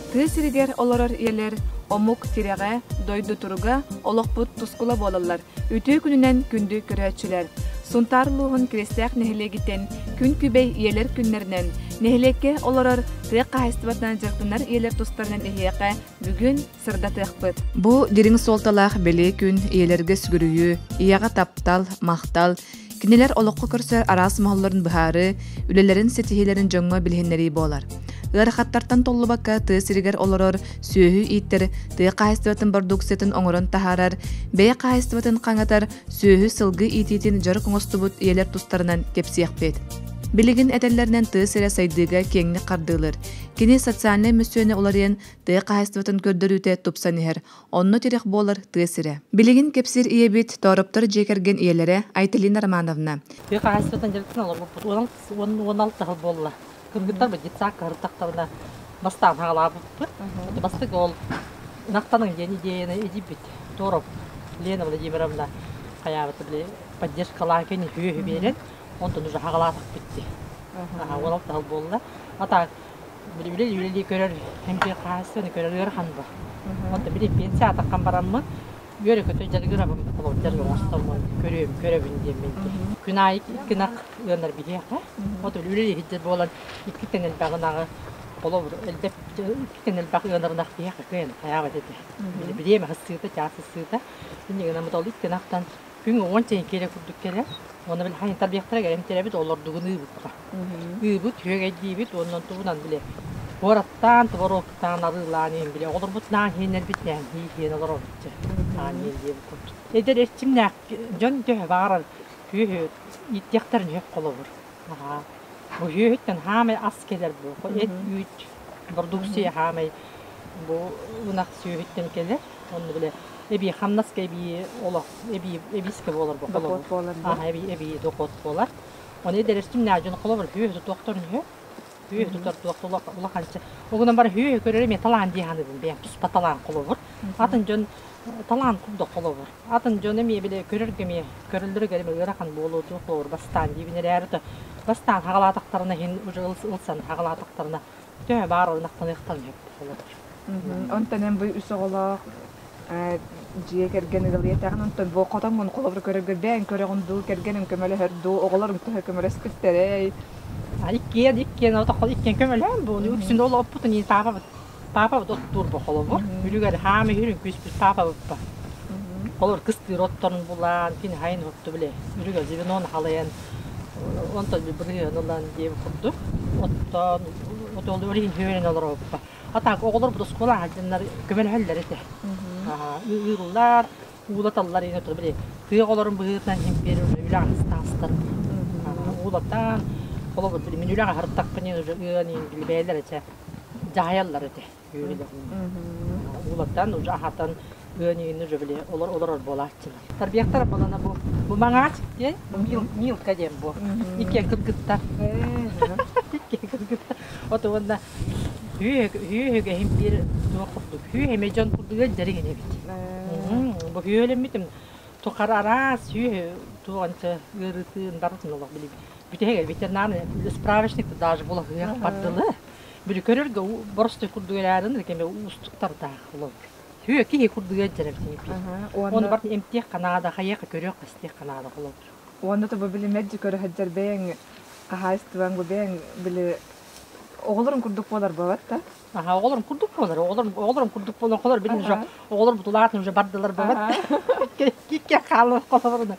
Тыа сиригэр олорор ийэлэр омук тирэҕэ, дойду туруга, олохпут тускула буолаллар. Үтүө күнүнэн күндү көрөөччүлэр! Сунтаар улууһун Кириэстээх нэһилиэгиттэн күн күбэй ийэлэр күннэринэн, нэһилиэккэ олорор тыа хаһаайыстыбатынан дьарыктанар ийэлэр тустарынан эһиэхэ бүгүн сырдатыахпыт. Бу дириҥ суолталаах бэлиэ күн ийэлэргэ сүгүрүйүү, ийэҕэ таптал, махтал, кинилэр олоххо көрсөр араас моһоллорун быһаарыы, үлэлэрин ситиһиилэрин дьоҥҥо билиһиннэрии буолар. Ыарахаттартан толлубакка тыа сиригэр олорор, сүөһү ииттэр, тыа хаһаайыстыбатын бородууксуйатын оҥорон таһаарар, бэйэ хаһаайыстыбатын хаҥатар, сүөһү-сылгы иитиитин дьарык оҥостубут ийэлэр тустарынан кэпсиэхпит. Билигин этэллэринэн тыа сирэ сайдыыга киэҥник хардыылыр. Кини социальнай мөссүөнэ уларыйан, тыа хаһаайыстыбатын көрдөрүүтэ тупсан иһэр, онно тирэх буолар тыа сирэ. Билигин кэпсиир ийэбит, Тоороптор дьиэ кэргэн ийэлэрэ Айталина Романовна. Тыа хаһаайыстыбатын дьарыктан олорбуппут 16 сыл буолла. Кыргыттар детсадка сырыттахтарына бастаан хаалаабыппыт. Бастакы ол ынахтаныҥ диэн идеяны идийбит Тороп Лена Владимировна хайаабыта били поддержкалаан кини үһү биэрэн онтон уже хаҕалаатахпыт дии. 16 сыл буолла. А так били үлэлии көрөр эмтиир хаһаайыстыбаны көрөр ыарахан бу. Онтон били пенсия атаххан бараммын үөрэ-көтө дьарыгырабын дьарык оҥостоммун көрүөм көрөбүн диэммин күн аайы икки ынах ыанар биһиэхэ от үлэлии сылдьар буолан иккитэн элбэх ынаҕы холобур элбэх иккитэн элбэх ыанар ынах биһиэхэ кыайан хайаабат этэ бириэмэ сыыта чаас сыыта инньэ гынан ол икки ынахтан күн уонча киилэ курдук кэлэр уонна били хайын тарбыйахтара кэлэн тирэбит олордугун ыыбыт ыыбыт үөгэйдиибит уонна тугунан били куораттаан творогтаан арыылаан иһин били оҕолорбутунаан иһиннэрбитинээн иһиэн олоробут аан иһин диэбит курдук эдэр эрчимнээх дьон төһө баҕарар күөһү ииттиэхтэрин сөп холобур бу үөһүттэн хаамай ас кэлэр бу эт үүт бородууксуйа хаамай бу ынах сүөһүттэн кэлэр онно били эбии хамнаска эбии олох эбии эбиискэ буолар бу холобур эбии эбии дохуот буолар Оны эдэрэртим дьон холобур хүү тутуохторун үһү. Хүү тутар туох улаханча. Огунан бар хүү көрөр эме талаан дии ханыбын бэйэм туспа талаан холобур. Атын дьон талаан курдук холобур. Атын дьон эмиэ биле көрөргө эмиэ көрөллөрүгэр эмиэ ыарахан буолуо дуу холобур бастаан диибин эрээри то бастаан хагалаатахтарына иһин уже ылсан хагалаатахтарына төһө баар ынахтаныахтарын сөп холобур. Онтон эн бу үс оҕолоох дьиэ кэргэн ыалыйатаҕын онтон бу хотоҥҥун холобур көрөргөр бэйэҥ көрөҕүн дуу кэргэниҥ көмөлөһөр дуу оҕолоруҥ төһө көмөлөспүттэрэй Иккиэн иккиэн отоххол иккиэн көмөлөөн буону үксүн ол оппутун иин паапабыт паапабыт оттуур бу холобур үлүгэр хаама үрүн күүспүт паапабыппа холобур кыстыыр отторун булаан кини хайын отту биле үлүгэр звенон халайан онтон бырыһыан ылан диэбит курдук оттоон отол өрүһүн үөрэн олоробуппа А так оҕолорбут оскуола аһадьаннар көмөлөһөллөр этэ. Ыырыллар, уулаталлар иҥэ турар били тыа оҕолорун быһыытынан иһин биэр үлэ аһыстаастар. Уулатан, холобур били мин үлэҕэ аһартахпын уже ыан иин били бэйэлэр этэ дьаһайаллар этэ. Уулатан, уже аһатан ыан иин уже били олор олорор буолааччылар. Тарбиахтара балана бу бу маҥаачык диэн, бу милка диэн бу. Иккиэн кыргыттар. Иккиэн кыргыттар. От уонна Үөһүгэ иһин биир туох курдук үө эмэ дьон курдук дьэриҥин эбит. Бу үөлэммитим тухары араас үөһү туох ыарыытын барытын олох билибит. Бүтэһигэр ветеринарный справочник даже булаһыах бардылы. Били көрөргө боростой курдук эрээрин кеме уустуктардаах олор. Үө киһи курдук дьэрэр Оны бар эмтиэх ханаада хайыаха көрүөх хастиэх ханаада холобур. Уонна то бу били мэлдьи көрө сылдьар бэйэҥ хаһаайыстыбаҥ бу бэйэҥ били Оҕолорун курдук буолар буолбат да? Аха, оҕолорум курдук буолар. Оҕолорум оҕолорум курдук буолан холор билин уже оҕолор бутулаатын уже бардылар буолбат. Кикке хаалар холобуруна.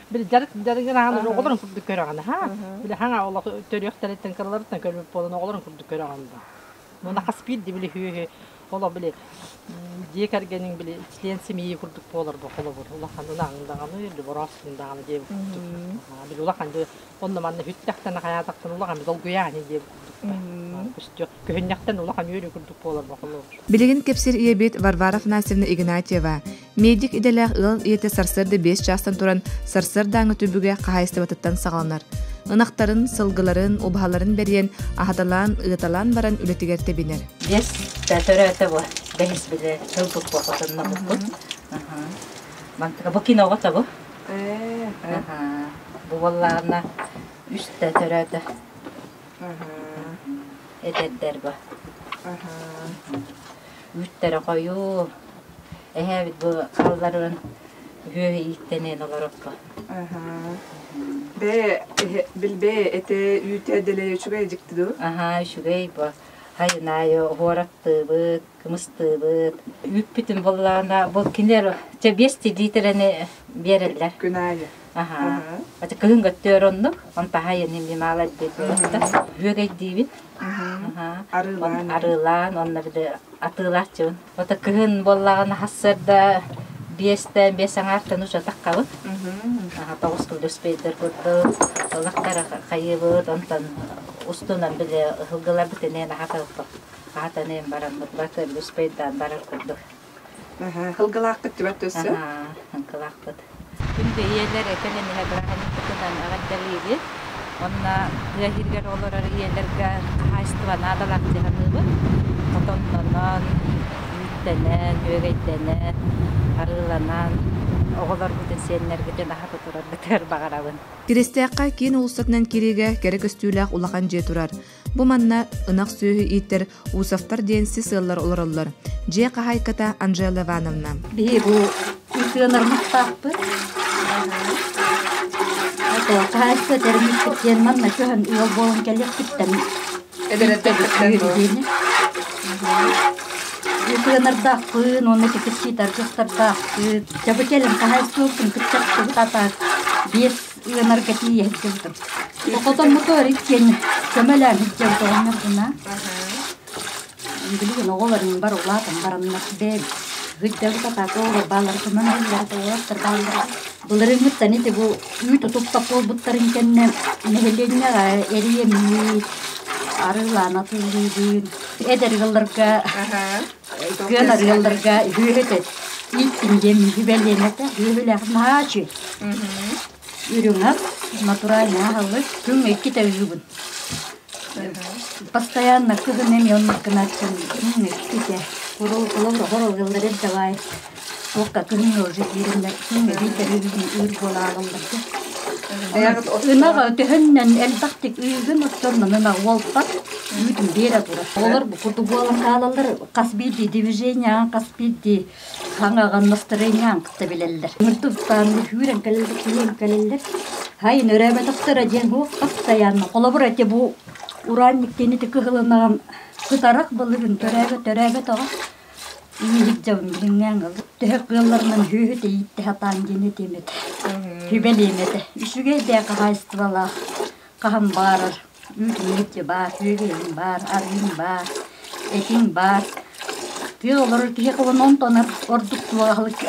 Били дьарык дьарыгын ахан уже оҕолорум курдук көрөҕүн аха. Били хаҥа олох төрүөхтэриттэн кыраларыттан көрбүт буолан оҕолорум курдук көрөҕүн да. Муна хас биирди били хүүһү олох били дьиэ кэргэниҥ били член семьи курдук буолар бу холобур улахан ынаҕыҥ даҕаны бороосуҥ даҕаны диэбит курдук. Били улахан Онно манна хүттэхтэн хайаатахтан улахан долгуйаан диэбит курдук. Көһүннэхтэн улахан үөрүү курдук буолар бохолоор. Билигин кэпсиир ийэбит Варвара Афанасьевна Игнатьева медик идэлээх ыал ийэтэ сарсыарда 5 чаастан туран сарсыардааҥы түбүгэ хаһаайыстыбатыттан саҕаланар. Ынахтарын, сылгыларын, убаһаларын бэрийэн, аһаталаан, ыыталаан баран үлэтигэр тэбинэр. Биэс төрөөтө бу. Бэһис биле сылбыт буохотунна буппут. Мантыка бу киноҕа табы. Бу буоллаҕына үстэ төрөөтө. Эдэрдэр бу. Үүттэрэ хойуу. Эһээбит бу халларын үөһэ ииттэнэн олороппо. Бээ, билбээ, этэ үүтэ дэлэй үчүгэй дьикти дуу? Аһаа, үчүгэй бу. Хайын аайы уораттыыбыт, кымыстыыбыт. Үүппүтүн буоллаҕына, бу кинилэр чэ 5 лиитэрэни биэрэллэр. Күн аайы. Аһаа. Ача кыһын көттөөр оннук, он таһайын иммимаала диэт буолбута. Үөгэй Аһаа. Арыылаан. Арыылаан, онно били атыылааччыбын. Ото кыһын буоллаҕына хассыарда биэстэн биэс аҥаартан учатаххабыт. Тоҕус күлүспэйдэр курдук ылахтара хайыыбыт, онтон устунан били ыһылгыларбыт инээн аһаталпа аһатан эн бараммыт баты үлүспэйдаан барар курдук. Хылгылаахпыт түбэт өссө? Хылгылаахпыт. Күндү ийэлэр кэлэн иһэ бырааһынньыкпытынан эҕэрдэлиибит. Онно тыа иһигэр олорор ийэлэргэ хаһаайыстыба наадалаах дии саныыбын. Хотоннонон, үүттэнэн, үөгэйдэнэн, арыыланан, оҕолоргутун, сиэннэргитин аһата тураргытыгар баҕарабын. Киристээххэ киин уулуссатынан кириигэ кэрэ көстүүлээх улахан дьиэ турар. Бу манна ынах сүөһү ииттэр Усовтар диэн сис ыаллар олороллор. Дьиэ хаһаайката Анжела Ивановна. Биһи бу ытыанармахтаахпыт. Хаһаайка тэриммиппит диэн манна көһөн ыал буолан кэлиэхпиттэн Ытыанардаахпын уонна кэпсиитаргыстардаахпыт. Дьэ бу кэлин хаһаайыстыбаппын кыччаттыбыт атаак биэс ыанарга тиийэ сылдьыбытым. Хотоммутугар иккиэн көмөлөөн сылдьабыт оҕонньорбуна. Билигин оҕолорум бар улаатан бараннар бэйэм сылдьабыт атаак оҕолор бааллар көмөлөһөллөр оҕолор бааллар. Былырыыҥҥыттан ити бу үүт утуппат буолбуттарын кэннэ нэһилиэнньэҕэ эрийэммит, арыылаан атыылыыбын. Эдэр ыалларга, кыан арыалларга үһүөһүт ииттин диэн сүбэлиэм этэ. Үөһүлээх наһаа үчүгэй. Үрүҥ ас, натуральный аһылык, күҥҥэ иккитэ ыыбын. Постоянно кыһын эмиэ оннук гынааччым күҥҥэ иккитэ. Холобур, оҕолор ыаллар давай туохха кыһыҥҥы уже киирэннэр күҥҥэ биирдэ ыыр буола аалаллар Ынаҕа төһөннөн элбэхтик ыыгын оттоннон ынах уолпат үүтүн биэрэ турар. Оҕолор бу курдук буолан хаалаллар хас биирдии движение хас биирдии хаҥаҕын настроениеҕын кытта билэллэр. Мыртыктаан үүрэн кэлэллэр, киирэн кэлэллэр. Хайын өрөөбөтөхтөрө диэн бу постоянно. Холобур эти бу ураанньык диэн ити кыһылынаҕын кытарах былырын төрөөбөт төрөөбөтөҕө ииһик дьабын билиҥҥээн ылып төһө кыалларынан хүүһүт иитте сатаан диэн этиэм этэ. Сүбэлиэм этэ. Үчүгэй да хаһаайыстыбалаах хаһан баарар үүтүҥ баар, үөгүлүҥ баар, арыыҥ баар, этиҥ баар. Тыа олорор киһи холон онтон ордук туоҕалык.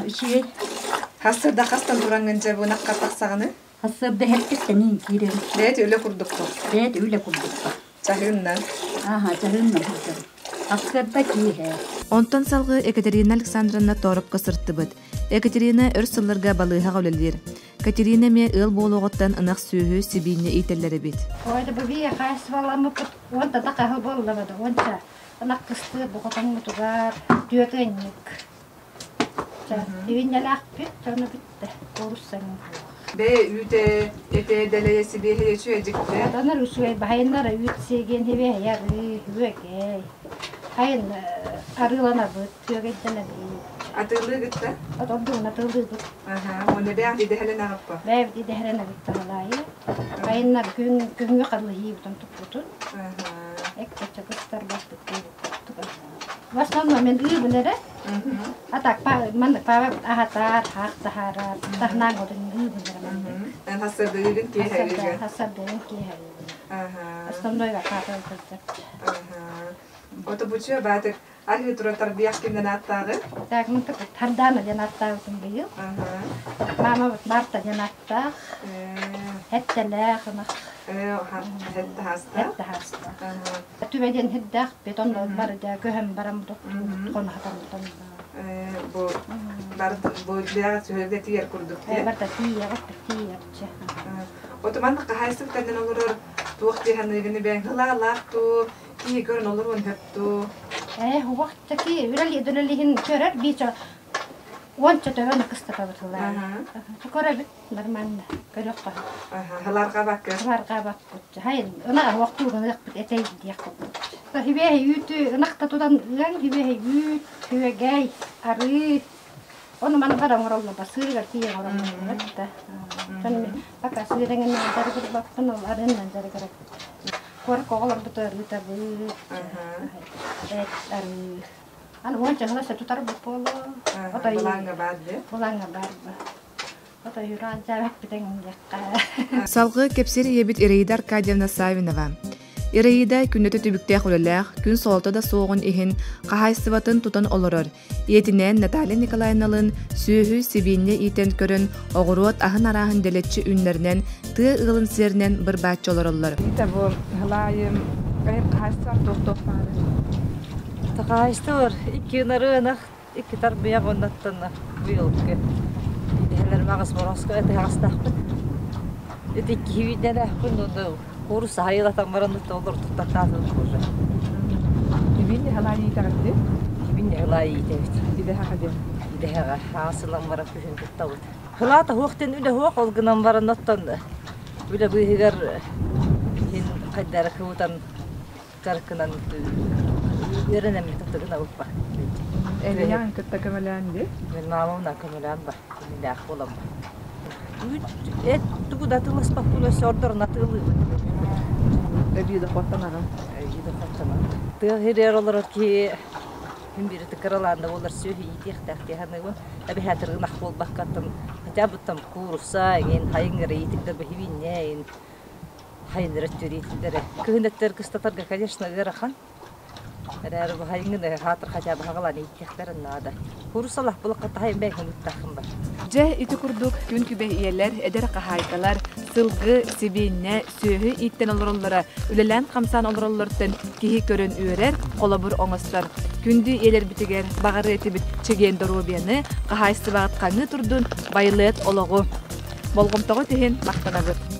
Үчүгэй. Хассырда хастан тураҥҥын дьэ бунакка тахсаҕыны? Хассырда хэттиктэнин киирэн. Бэйэт үлэ курдукку. Бэйэт үлэ курдукку. Чаһыыннан. Аха, чаһыыннан сылдьабын. Хассырда кииһэ. Онтон салгыы Екатерина Александровна Торопко сыртыбыт. Екатерина өр сылларга балыыһаҕа үлэлиир. Катерина эмиэ ыал буолуоҕуттан ынах сүөһү сибиинньэ иитэллэр эбит. Ой, бу бии хаһаайыстыбаламмыппыт уонта да хаһы буоллабыт уонча ынах кыстыыр бу хотоҥмутугар түөрт ыанньык. Сибиинньэлээхпит дьоно бүттэ куурусса Бэйэ үүтэ этэ дэлэйэ сибиэһэй үчүгэй дьикти. Донор үчүгэй баһайыннара үүт сиэгиэн хибиэһэй арыы үөгэй. Хайын арыыланабыт, үөгэйдэнэбит. Атыылыыгыт да? Ордугун атыылыыбыт. Аха, уонна бэйэҕит идэһэлэн аҕаппа? Бэйэбит идэһэлэн эбит таһалаайы. Айыннар күн күҥҥэ халыһыыбытын туппутун. Эккэччэ кыстарбаппыт диэбит. В основном мен ыыбын эрэ. А так маннык паабабыт аһатар, хаах таһаарар, таһнаан отун ыыбын эрэ маннык. Эн хассардыгын киэһэ Хассардыгын киэһэ Основной паапа сылдьар. Отобучу баатык Аһыы тура тарбыйах кимнэн ааттааҕы? Так, мынтык Тардаана диэн ааттаабытым быйыл. Маамабыт Марта диэн ааттаах. Эттэлээх ынах. Этте хааста. Этте хааста. Түбэ диэн хирдээх бетон бары да көһөн баран хонахатан Бу бар бу бэҕэ сүһүргэ тиийэр курдук дии. Барта тиийэҕит тиийэрчэ. Отуман хаһаайыстыбытынан олорор туох дии саныыгын бэйэҥ хылаалаах туу киһи көрөн олоруон сөп дуу? Ээ, уһуохтаки үлэлиһин көрөр биичэ уонча төбөнү кыстатабыт ылаа. Көрөбүт нормально көрүөххэ. Хыларҕабакка. Хыларҕабаккыт. Хайын, ына уохтуугун ыахпыт этэй диэх курдук. Хибэһи үүтү ынахта тутан ыаҥ хибэһи үүт, күөгэй, арыы. Ону маны бара оҥороллор, сыырыгар тиийэ оҥороллор да. Пока сыырыҥын дьарыгырбаппын, ол арыыннан дьарыгырабын. Куоракка оҕолорбут ыарыытабыт, эт арыы. Аны уонча сыл өссө тутарбыт буолуо. Отой Былааҥҥа баар дии. Былааҥҥа баар ба. Отой юраан дьаабаппытыҥ диэххэ. Салгыы кэпсиир ийэбит Ираида Аркадьевна Савинова. Ираида күннэтэ түбүктээх үлэлээх, күн солото да суоҕун иһин хаһаайыстыбатын тутан олорор. Ийэтинээн Наталья Николаевналыын сүөһү, сибиинньэ иитэн көрөн, оҕуруот аһын арааһын дэлэччи үүннэринэн, тыа ыалын сиэринэн быр-бааччы олороллор. Итого, желаем хаһаайыстыбар туох-туох баары? Хаһаайыстыбар икки ынары ынах, икки тарбыйах оннаттан быйылгы идэһэлэрим аҕыс бороско этиһаҕастаахпын. Ити икки виднэлээхпин уонна куурусса хайылатан баран олор туттаттаатым уже. Кибин нехалаа иитэҕитти? Кибин нехалаа иитэбит. Идэһэҕэ диэн. Идэһэҕэ аасылан баран күһүн туттабыт. Хылаата хуох диэн үлэ хуох ол гынан баран оттон үлэ быыһыгар иһин хайдары кыбытан дьарыкынан үөрэнэммит тутугун абыппа. Эбиян кытта көмөлөөн ди? Мин маамам көмөлөөн ба, кинилээх буолам. Эт тугу да атыыласпаппын өссө ордорун атыылыыбын. Эбии да хоттонаҕын. Эбии да хоттонаҕын. Тыа сиригэр олорор киһи Мин биир кыралаан да буоллар сүөһү иитиэхтээх дии саныыбын. Эбэһээтэр ынах буолбаккаттан хотя бы там куурусса эҥин хайыҥ эрэ иитиллэр бэһибиинньэ эҥин хайыннара өттүгэр иитиллэрэ. Кыһын өттүгэр кыстатарга, конечно, ыарахан. Эрээри бу хайыҥын хаатыр хотя бы хаҕалаан иитиэхтэрин наада. Куурусалаах булакка таһайын бэйэҥ ыттааххын бар. Дьэ, ити курдук күн күбэй ийэлэр, эдэр хаһаайкалар, сылгы, сибиинньэ, сүөһү ииттэн олороллоро, үлэлээн-хамсаан олороллоруттан киһи көрөн үөрэр, холобур оҥостор. Күндү ийэлэрбитигэр баҕарыа этибит чэгиэн доруобуйаны, хаһаайыстыбаҕыт хаҥыы турдун, байылыат олоҕу. Болҕомтоҕут иһин махтанабыт.